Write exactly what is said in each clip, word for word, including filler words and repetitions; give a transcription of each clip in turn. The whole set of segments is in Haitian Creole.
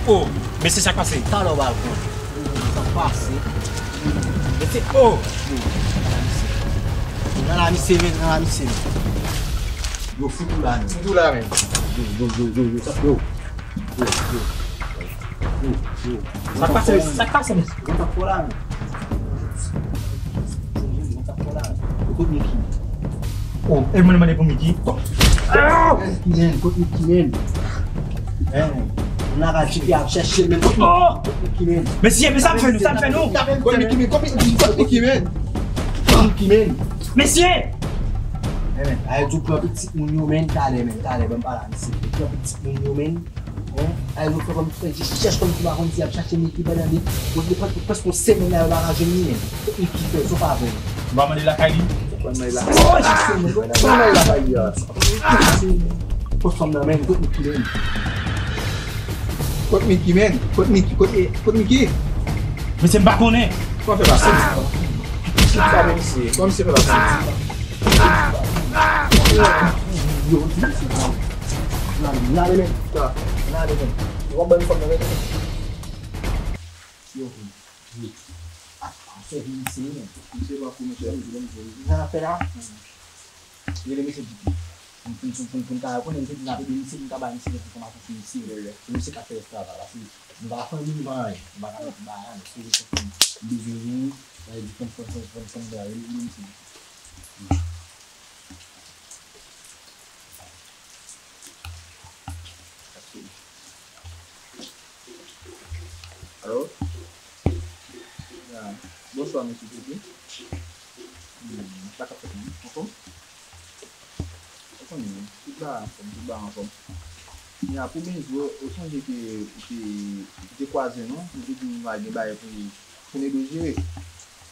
Oh, mesye, sa k pase? Talè w pral konn. Sa k pase? Mesye, oh! Nan la misye, men, nan la misye, men. Yo, fout ou la, men. Fout ou la, men. Yo, yo, yo, yo, yo, sa yo. Yo, yo, yo. Sa k pase, sa k pase, mesye? Yo, sa k fò la, men. Yo, sa k fò la, men. Yo, kot Mickey? Oh, e mwen mande pou Mickey? Kot Mickey, men? Kot Mickey, men? Hein? Moun la ka di ki ap chèche, men kot Mickey, men? Mesye, men sa m fè nou, sa m fè nou? Kot Mickey, men? Kot Mickey, men? Kot Mickey, men? Mesye! Men, men, a di w pran pitit moun yo, men, talè, men, talè, ban m pale a misye. Pran pitit moun yo, men. Hein? A di w fè kòm fè jis chèche kòm si w pa konn si y ap chache Mickey pandan de, bon, depi prèske yon semèn la, yo pa ka jwenn li, men. Kot Mickey fè, sa w pa vle. M pa mande lakay li. Ou konn mande lakay li. Oh, jis semèn, kot, ban m lakay li a. Kot fanm nan, men, kot Mickey, men? Kot Mickey, men? Kot Mickey, kot, kot Mickey? Mesye, m pa konnen. Kòman fè pase? Kòman fè pase? Yo, di mesye, la, la, men, la, men. Yo, ban m fanm nan, men. Yo, wi. Ah, se vin ici, men. Misye pa fou, mesye. Jan ap fè la. Rele mesye Diki. Pou, pou, pou, pou, pou n ka konnen, misye di n ap ede misye, pou n ka bay misye kèk enfòmasyon sou misye. Wi, wi. Pou misye ka fè travay la. Paske nou pa fanmi, nou pa anyen. Nou pa ka fè tout bagay la, men si nou bezwen fanmi, nou bezwen fanmi, fanmi, fanmi, fanmi, rele, rele misye Diki. Alo? Ya. Bonswa, mesye Diki. Hmm, sa k ap fèt, menm? Anfòm? Ou konnen, tout bagay anfòm, tout bagay anfòm. Ya, pou Benzo, ou sonje ke ou te, ou te kwaze nou, ou te di nou va gen bagay pou, pou nou dwe jere.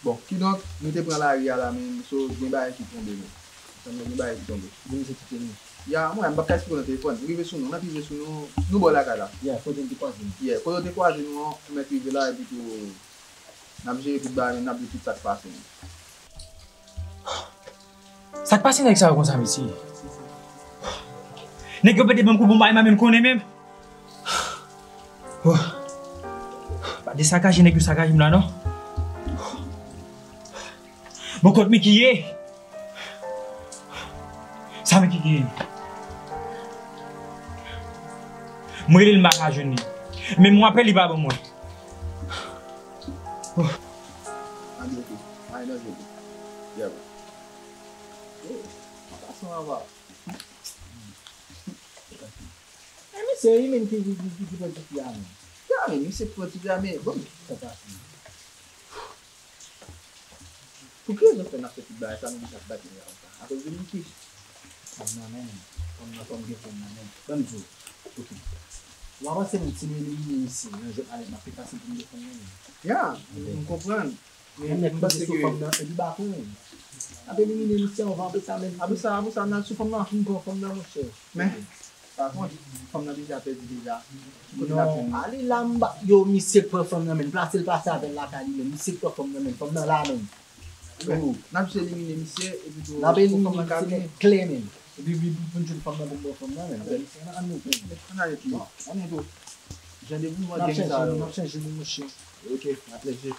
Bon, kidonk, nou te pran lari a la menm, so, gen bagay ki tonbe, menm. Sa vle di gen bagay ki tonbe. Gen mesye ki kite nou. Ya, mwen, m p ap ka eksplike w nan telefòn. M rive sou nou, m ap rive sou nou, nou bò lakay la. Ya, kote n te kwaze nou. Ya, kote w te kwaze nou an, ou mèt rive la, epi tou, n ap jere tout bagay, n ap di tout sa k pase, menm. Sa k pase nèg sa yo konsa, mesye? Nèg yo pete ban m kou pou m pa menm konnen menm. Oh. Pa desakaje nèg yo sakaje m la, non. Bon, kot Mickey ye? Sa Mickey genyen? Mwen rele l, m pa ka jwenn li. Menm yon apèl li pa ban mwen. Oh. An danje, an danje. Yeah, bro. Oh, an pasan, an va. E misye wi menm ki, ki, ki, ki pran tifi a menm. Ya, men misye pran tifi a, men bon. Sa pase. Pou ki rezon fè n ap fè tout bagay sa, nou menm k ap bat nèg la konsa? Akoz de Mickey? Fanm nan menm. Fanm nan, fanm gen fanm nan menm. Ban m di w. Ok. Ou pa panse menm si nou elimine misye nan jwèt la nèt, n ap pi fasil pou n defann nou menm? Ya, m konprann. Men m panse ke fanm nan, epi ba konnen. N ap elimine misye anvan, apre sa menm. Apre sa, apre sa, n al sou fanm nan. Fin pran fanm nan, monchè. Men, pa kont, fanm nan deja pèdi deja. Kote n ap jwenn li? Non, ale la, m ba, yo, misye k pran fanm nan, men plase l pase avè l lakay li, men misye k pran fanm nan, men fanm nan la, men. Men, n ap jis elimine misye, epi tou, n ap elimine misye nèt klè, men. Epi, epi pou n jwenn fanm nan, pou n pran fanm nan, men. Ann, ann, ann, ann ale pi. Ann ale pi. Jan de mouvman gang sa yo. N ap chanje nou, monchè. Ok, a plèzi.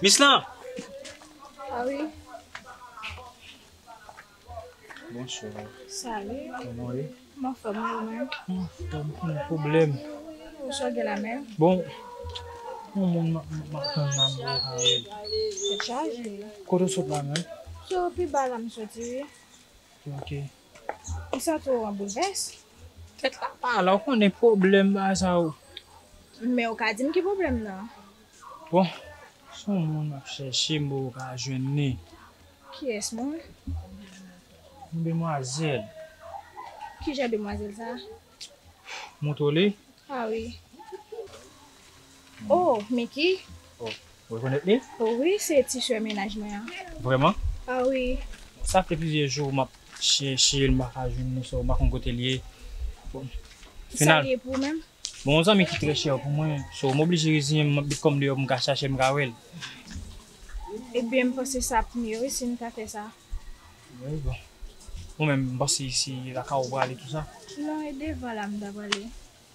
Mis lan! Ah wi. Bonswa. Salut. Kòman w ye? M anfòm, e ou menm? M anfòm, pa gen pwoblèm. Ou sa w gen la menm? Bon, yon moun m ap, m ap tann la, m pa ka wè l. Tèt chaje. Kote w sot la menm? Sou pi ba la m soti, wi. Ok. Ou santi w an boulvès? Tèt la pa la, ou konnen pwoblèm bagay sa yo. Men ou ka di m ki pwoblèm nan? Bon, se yon moun m ap chèche, m poko ka jwenn li. Kiyès moun? Yon demwazèl. Ki jan demwazèl sa? Mouto li. Ah wi. Oh, Mickey. Oh, ou rekonèt li? Oh wi, se ti sè mennaj mwen an. Vrèman? Ah wi. Sa fè plizyè jou m ap chèche l, m pa ka jwenn li, so m pa konn kote l ye. Bon, final. Sa l ye pou ou menm? Bon, yon zanmi ki trè chè pou mwen, so m oblije reziyen m, m ap met kò m deyò pou m ka chache l, m ka wè l. Ebyen, m panse sa ap mye wi si n ta fè sa. Wi, bon. Ou menm, m panse se lakay ou prale tou sa. Non, e devan la m ta prale.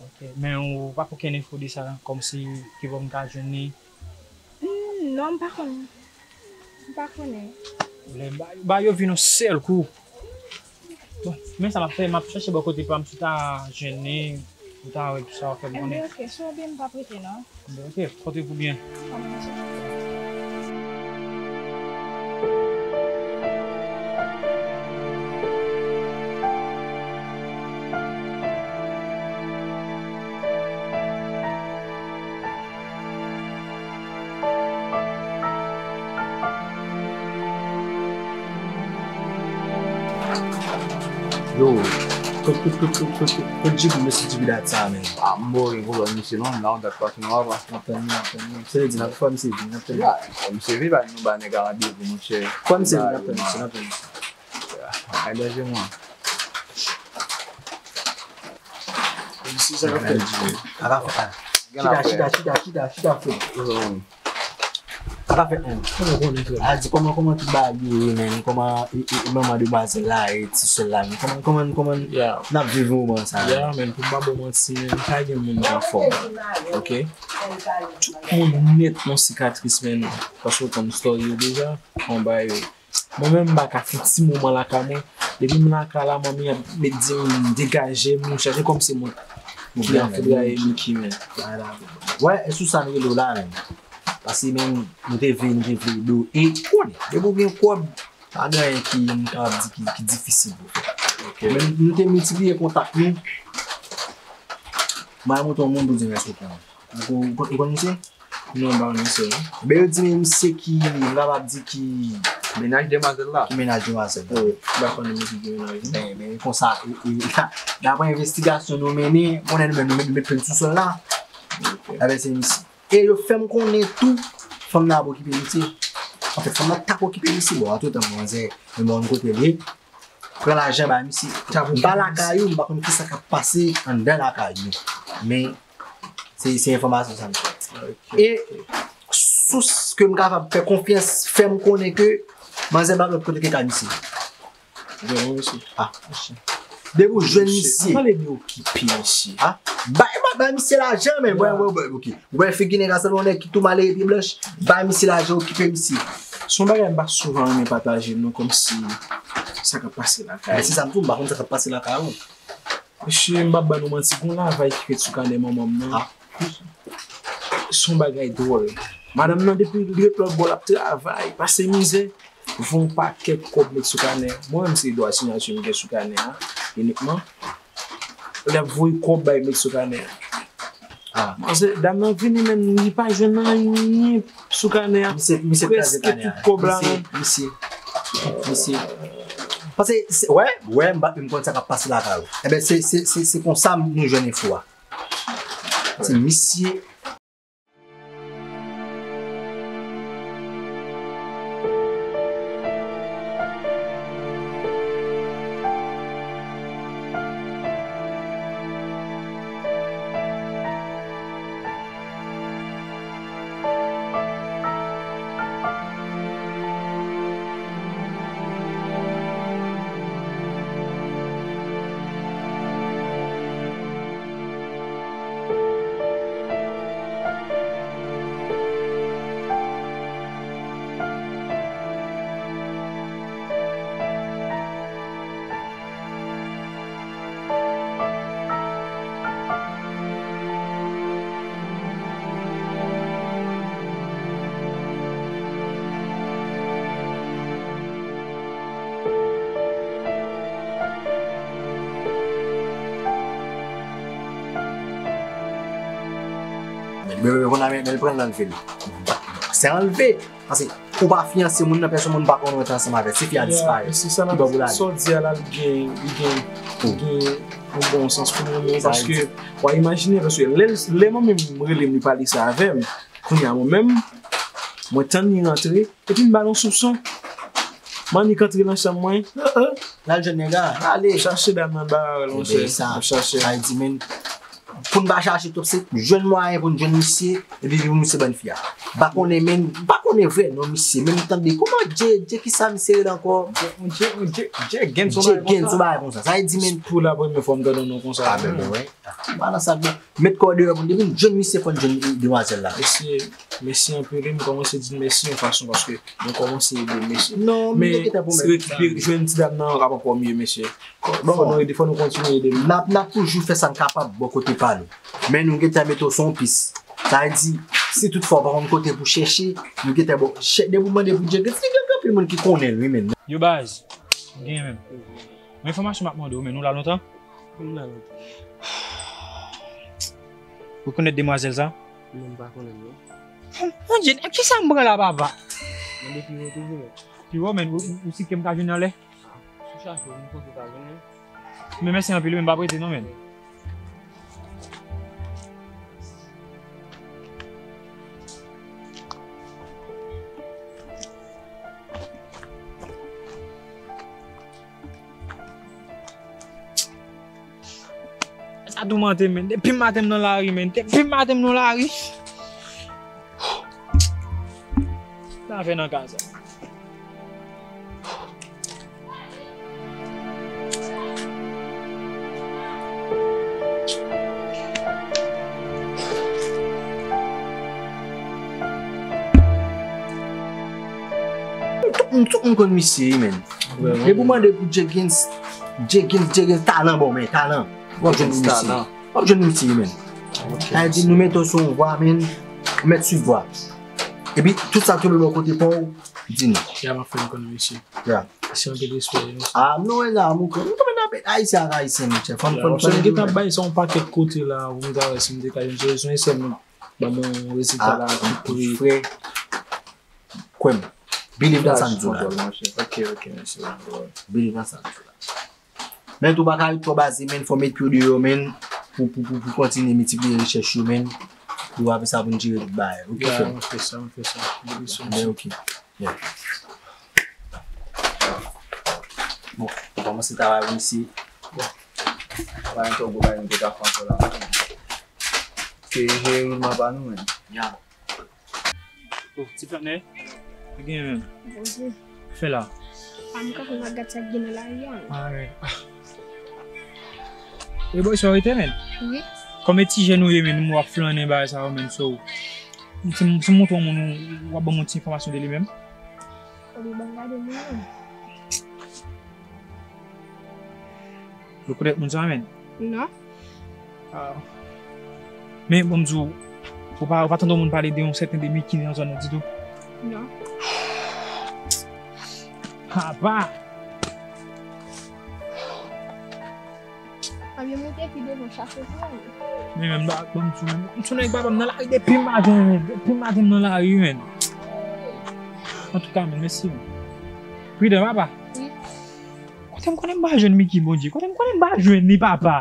Ok. Men ou pa okenn enfo de sa, kòmsi ki bò m ka jwenn li? Hmm, non, m pa konn. M pa konnen. Lè ba, ba yo vin yon sèl kou. Bon, men sa m ap fè, m ap chèche bò kote pa m, si w ta jwenn li, ou ta wè tout sa w ap fè m konnen. Enben, ok, si w byen, m p ap rete, non. Enben, ok, pòte w byen. Yo, kot, kot, kot, kot, kot, kot Djibi, mesye Djibi dat sa, men? Ah, m bò gen pwoblèm misye non, m la yon dat pase nan apa. N ap tann li, n ap tann li. Se lè di n ap fè misye vin, n ap tann li. Ya, fò misye vin, ba nou ba nèg la randevou, monchè. Fò misye vin, n ap tann misye, n ap tann misye. Ay, danje mwen. Misye, sa k ap fèt? Sa k ap fèt? Chita, chita, chita, chita, chita, frè. Sa k ap fèt, menm? Kòman konnen, frè? A di, kòman, kòman tout bagay yo ye, menm? Kòman, e, e, e, manman demwazèl la, e, ti sè l la, menm? Kòman, kòman, kòman n ap viv moman sa a? Ya, menm, pou m pa ba w manti, menm, pa gen moun k anfòm. Ok? Tout moun nèt nan sikatris, menm. Paske w konn story yo deja, anba yo. Mwen menm, m pa ka fè ti moman lakay mwen. Depi m lakay la, manmi ap met di m degaje m, m chache kòm se mwen ki anfoudraye Mickey, men. Wè, e sou sa n rele w la, menm. Paske, menm, nou te vle, nou te vle do. E, konnen, depi w gen kòb, pa gen anyen ki, m kapab di ki, ki difisil pou fè. Ok. Men nou te miltipliye kontak nou. Mwen montre yon moun pou di m èske w konn. Ou konn, ou konn misye? Non, m pa konn misye, non. Ben, yo di men misye ki, m kapab di ki mennaj demwazèl la. Ki mennaj demwazèl la. Oh, m pa konnen misye ki mennaj li. Ben, ben, konsa, e, e, daprè envestigasyon nou mennen, konnen nou menm, nou met, nou met plen sou sòl la. Ok. Ebyen, se misye. E yo fè m konnen tou, fanm nan ap okipe misye. Anfèt, fanm nan t ap okipe misye. Bon, antretan, manzè, men bon, kote l ye. Pran lajan bay misye. M pa lakay ou, m pa konn kisa k ap pase anndan lakay ou. Men, se, se enfòmasyon sa m jwenn. Ok. E sous ke m kapab fè konfyans fè m konnen ke manzè pa lòt kote ke kay misye. Jwenn misye. Ah. Depi w jwenn misye. Pale de okipe misye. Ah. Bay, bay, bay misye lajan, men. Wè, wè, wè, ok. Ou wè figi nèg la sanble yon nèg ki tou malere pye blanch. Bay misye lajan, okipe misye. Se yon bagay m pa souvan renmen pataje non, kòmsi sa k ap pase lakay. Men se sa m di w, m pa konn sa k ap pase lakay ou. Mesye, m p ap ba nou manti, gon lavay ki fèt sou kanè manman m nan. Ah. Se yon bagay dwòl. Madanm nan, depi l ret lòt bò, l ap travay, pase mizè, voye yon pakèt kòb met sou kanè a. Mwen menm, se dwa siyati m gen sou kanè a, inikman. L ap voye kòb bay met sou kanè a. Ah. Manzè, dam nan vini, men li pa jwenn anyen sou kanè a. Misye, misye kraze kanè a. Prèske tout kòb la, misye, menm. Misye, misye. Paske, se, wè, wè, m pa, m konn sa k ap pase lakay ou. Enben, se, se, se, se konsa nou jwenn enfo a. Se misye. Bebe, kounye a men, men l pran l anlve l. Se anlve. Paske ou pa fiyanse moun nan, pèsonn moun pa konnen ou te ansanm avè l. Si fi a disparèt, ki bò pou l ale? Sa w di a la, li gen, li gen, li gen yon bon sans pou mwen, men paske, w a imajine, paske lè, lè mwen menm m rele m, li pale sa avè m, kounye a mwen menm, mwen tann li rantre, epi m ba l yon soupson. M annik antre nan chanm mwen. L al jwenn nèg la, ale. Chache dam nan ba l, monchè. Sa, m chache. Sa vle di, men, pou n pa chache twòp, se jwenn mwayen pou n jwenn misye, epi pou misye ban n fi a. M pa konnen, men, m pa konnen vre non misye, men m tande, kòman Dje, Dje kisa misye rele ankò? Dje, Dje, Dje Gens, yon bagay konsa. Sa vle di, men. Pou la premyè fwa m tande yon non konsa. A, ben, ben, wi. M pa nan sa k bon. Met kò w deyò pou n, depi n jwenn misye, fò n jwenn demwazèl la. Mesye, mèsi anpil, wi, m kòmanse di n mèsi yon fason, paske nou kòmanse ede m, mesye. Non, men, rekipere, jwenn ti dam nan ap ankò mye, mesye. Fò nou ede, fò nou kontinye ede l. N ap, n ap toujou fè sa n kapab bò kote pa nou. Men nou gentan mete w sou yon pis. Sa vle di, si toutfwa w pa konn kote pou chèche, nou gentan bon. Depi w mande pou Dje Gens, li gen anpil moun ki konnen l, wi, men. Yo baz, gen menm. Yon enfòmasyon m ap mande w, men nou la lontan? Ou rekonèt demwazèl sa? Non, m pa konnen l non. Mon Dye, nan kisa m pran la, papa? Mande Piwo toujou, men. Piwo, men, ou, ou, ou si ke m ka jwenn anlè? Sou chache, m panse w ka jwenn li. Men mèsi anpil, men m pa prete non, men. Sa toumante m, men. Depi maten m nan lari, men. Depi maten m nan lari. Sa fè nan ka sa. Tout moun, tout moun konn misye, wi, men. Depi w mande pou Dje Gens, Dje Gens, Dje Gens, talan bon, men, talan. W ap jwenn misye. W ap jwenn misye, men. Sa vle di nou mete w sou yon vwa, men. Ou mèt swiv vwa. Epi, tout sa k tonbe bò kote pa w, di nou. Ya, m ap fè n konnen, mesye. Ya. Mesye, anpil respè, mesye. A, nou wè la, mon frè. Nou tonbe nan bèt Ayisyen ak Ayisyen, monchè. Fò n, fò n, fò n gentan bay sa yon pakèt kote la, pou m ta wè si m te ka jwenn solisyon, e sèlman ban m yon rezilta la, tout pri. Frè, kwè m. Believe nan sa m di w la. Ok, ok, mesye. Believe nan sa m di w la. Men tou, pa ka ret twò baze, men, fò met pye w deyò, men, pou, pou, pou, pou kontinye miltipliye rechèch yo, men, pou apre sa, pou n jere tout bagay. Ok, frè m? Ya, m fè sa, m fè sa. Depi sou. Men, ok. Yeah. Bon, nou kòmanse travay pou misye. Bon. Pa gen twò gwo bagay nou te ka fè ankò la. Ke jere woulman pa nou, men. Ya. Oh, ti flannè. Gen menm. Bonjou. Fè la. A, m kanpe m ap gad sa k gen nan lari a, men. Alright. E bòy, sa w rete, men? Wi. Kòm e ti jèn ou ye, men, w ap flannen bagay sa yo, men, so. Si m, si m montre w moun, w ap ban m yon ti enfòmasyon de li menm? Ou li ban m gade moun nan. Ou rekonèt moun sa, men? Non. Ah. Men, bon, m di w, ou pa, ou pa tande yon moun pale de yon sèten de Mickey nan zòn nan ditou? Non. Papa! Ebyen, moute pi devan, chache pou ou. Men, men, m pa, bon, m di w, men, m di w, nèg papa m nan lari depi maten, men. Depi maten, m nan lari, men. Antouka, men, mèsi, men. Pridan, papa. Wi. Kote m konnen m pa jwenn Mickey, Bondye? Kote m konnen m pa jwenn li, papa?